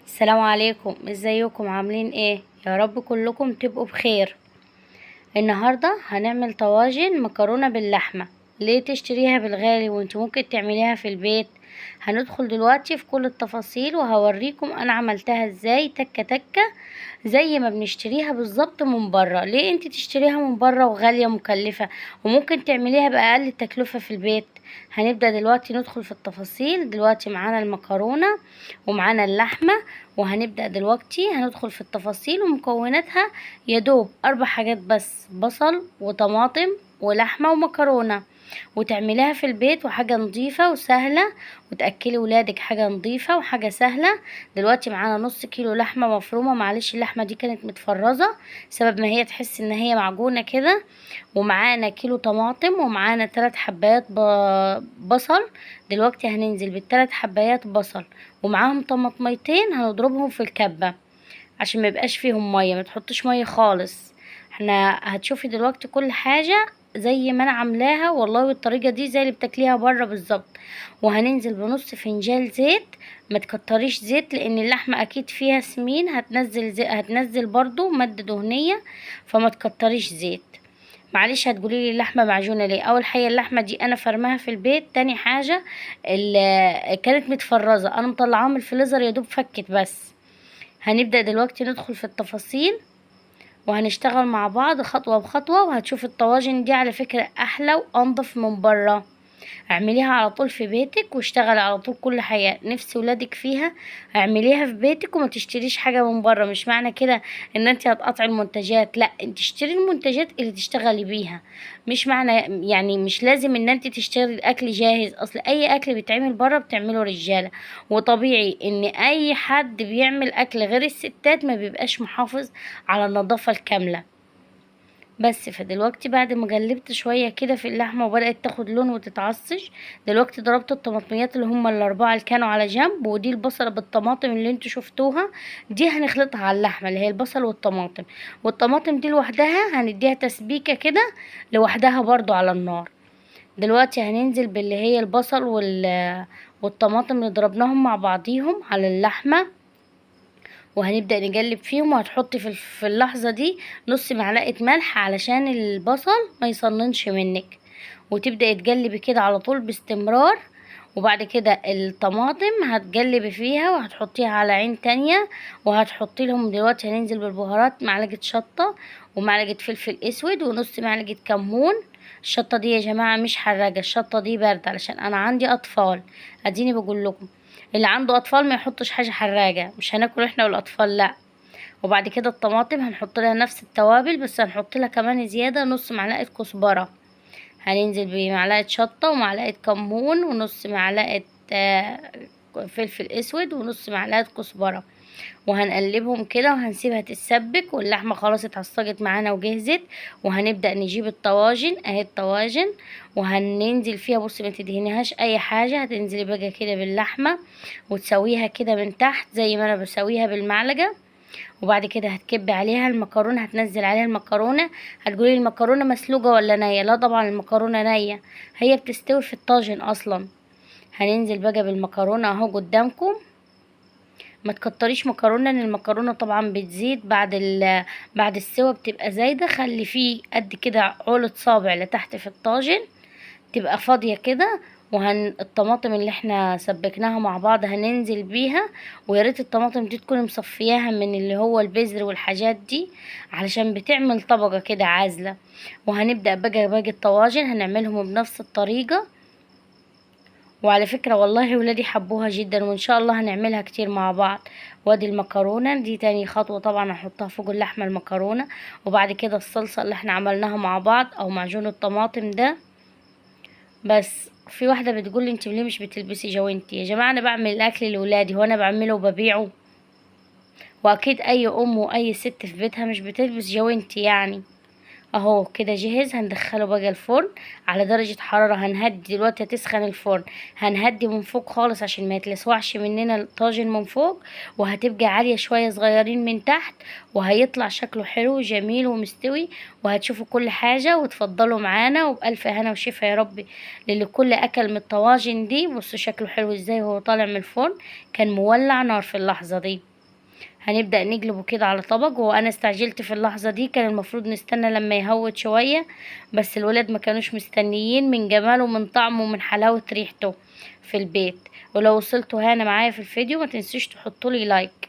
السلام عليكم، ازيكم؟ عاملين ايه؟ يا رب كلكم تبقوا بخير. النهارده هنعمل طواجن مكرونه باللحمه. ليه تشتريها بالغالي وانت ممكن تعمليها في البيت؟ هندخل دلوقتي في كل التفاصيل وهوريكم انا عملتها ازاي تكه تكه زي ما بنشتريها بالظبط من بره. ليه انت تشتريها من بره وغاليه مكلفة وممكن تعمليها باقل التكلفة في البيت؟ هنبدا دلوقتي ندخل في التفاصيل. دلوقتي معانا المكرونه ومعانا اللحمة، وهنبدا دلوقتي هندخل في التفاصيل ومكوناتها. يا دوب 4 حاجات بس: بصل وطماطم ولحمه ومكرونه، وتعمليها في البيت وحاجه نظيفة وسهلة، وتاكلي ولادك حاجة نظيفة وحاجه سهلة. دلوقتي معانا نص كيلو لحمه مفرومه، معلش اللحمة دي كانت متفرزه سبب ما هي تحس ان هي معجونه كده. ومعانا كيلو طماطم، ومعانا 3 حبايات بصل. دلوقتي هننزل بالتلات حبايات بصل ومعاهم طماطميتين، هنضربهم في الكبه عشان ما يبقاش فيهم مية، ما تحطيش مية خالص. احنا هتشوفي دلوقتي كل حاجة زي ما انا عاملاها والله، والطريقة دي زي اللي بتاكليها بره بالظبط. وهننزل بنص فنجان زيت، ما تكتريش زيت لان اللحمة اكيد فيها سمين، هتنزل برضو مادة دهنية، فما تكتريش زيت. معلش هتقولي لي اللحمة معجونه ليه؟ اول حاجة اللحمة دي انا فرماها في البيت، تاني حاجة كانت متفرزه، انا مطلعاها من الفريزر يا دوب فكت بس. هنبدا دلوقتي ندخل في التفاصيل وهنشتغل مع بعض خطوة بخطوة، وهتشوف الطواجن دي على فكرة احلى وانضف من بره. اعمليها على طول في بيتك واشتغلي على طول كل حاجة نفس ولادك فيها، اعمليها في بيتك وما تشتريش حاجة من بره. مش معنى كده ان انت هتقطعي المنتجات، لا، انت اشتري المنتجات اللي تشتغلي بيها. مش معنى يعني مش لازم ان انت تشتري الاكل جاهز، اصل اي اكل بيتعمل بره بتعمله رجاله، وطبيعي ان اي حد بيعمل اكل غير الستات ما بيبقاش محافظ على النظافة الكاملة. بس فدلوقتي بعد ما قلبت شوية كده في اللحمة وبدات تاخد لون وتتعصج، دلوقتي ضربت الطماطميات اللي هم ال4 اللي كانوا على جنب، ودي البصله بالطماطم اللي انتوا شفتوها دي هنخلطها على اللحمة اللي هي البصل والطماطم. والطماطم دي لوحدها هنديها تسبيكه كده لوحدها برضو على النار. دلوقتي هننزل باللي هي البصل والطماطم اللي ضربناهم مع بعضيهم على اللحمة، وهنبدأ نقلب فيهم. وهتحطي في اللحظة دي نص معلقة ملح علشان البصل ما يصننش منك، وتبدأي تقلبي كده على طول باستمرار. وبعد كده الطماطم هتقلبي فيها وهتحطيها على عين تانية، وهتحطي لهم دلوقتي هننزل بالبهارات: معلقة شطة ومعلقة فلفل اسود ونص معلقة كمون. الشطة دي يا جماعة مش حراجة، الشطة دي باردة علشان انا عندي اطفال، اديني بقول لكم اللي عنده اطفال ما يحطش حاجة حراجة، مش هناكل احنا والاطفال لا. وبعد كده الطماطم هنحط لها نفس التوابل، بس هنحط لها كمان زيادة نص معلقة كزبرة. هننزل بمعلقة شطة ومعلقة كمون ونص معلقة فلفل اسود ونص معلقة كزبرة، وهنقلبهم كده وهنسيبها تتسبك. واللحمة خلاص اتعصجت معانا وجهزت، وهنبدأ نجيب الطواجن اهي الطواجن، وهننزل فيها. بصي ما تدهنيهاش اي حاجة، هتنزلي بقى كده باللحمة وتسويها كده من تحت زي ما انا بسويها بالمعلقة. وبعد كده هتكبي عليها المكرونة، هتنزل عليها المكرونة. هتقولي المكرونة مسلوقة ولا نية؟ لا طبعا المكرونة نية، هي بتستوي في الطاجن اصلا. هننزل بقى بالمكرونة اهو قدامكم. ما تكتريش مكرونة لان المكرونة طبعا بتزيد بعد السوا بتبقى زايدة. خلي فيه قد كده عولة صابع لتحت في الطاجن تبقى فاضية كده. الطماطم اللي احنا سبكناها مع بعض هننزل بيها، ويا ريت الطماطم دي تكون مصفياها من اللي هو البذر والحاجات دي علشان بتعمل طبقة كده عازلة. وهنبدأ بقى باقي الطواجن هنعملهم بنفس الطريقة. وعلى فكرة والله ولادي حبوها جدا، وان شاء الله هنعملها كتير مع بعض. وادي المكرونة دي تاني خطوة طبعا هحطها فوق اللحمة المكرونة، وبعد كده الصلصة اللي احنا عملناها مع بعض او معجون الطماطم ده. بس في واحدة بتقول لي انت ليه مش بتلبسي جوانتي؟ يا جماعة انا بعمل الاكل لولادي، وانا بعمله وببيعه، واكيد اي ام واي ست في بيتها مش بتلبس جوانتي يعني. اهو كده جهز. هندخله بقى الفرن على درجة حرارة، هنهدي دلوقتي هتسخن الفرن، هنهدي من فوق خالص عشان ما يتلسوعش مننا الطاجن من فوق، وهتبقى عالية شوية صغيرين من تحت، وهيطلع شكله حلو وجميل ومستوي. وهتشوفوا كل حاجة وتفضلوا معانا، وبألف هنا وشفا يا ربي للي كل أكل من الطواجن دي. بصوا شكله حلو ازاي وهو طالع من الفرن، كان مولع نار في اللحظة دي. هنبدأ نقلبه كده على طبق. وانا استعجلت في اللحظة دي، كان المفروض نستنى لما يهوت شوية، بس الولاد ما كانوش مستنيين من جماله ومن طعمه ومن حلاوة ريحته في البيت. ولو وصلتوا هنا معايا في الفيديو ما تنسوش تحطوا لي like.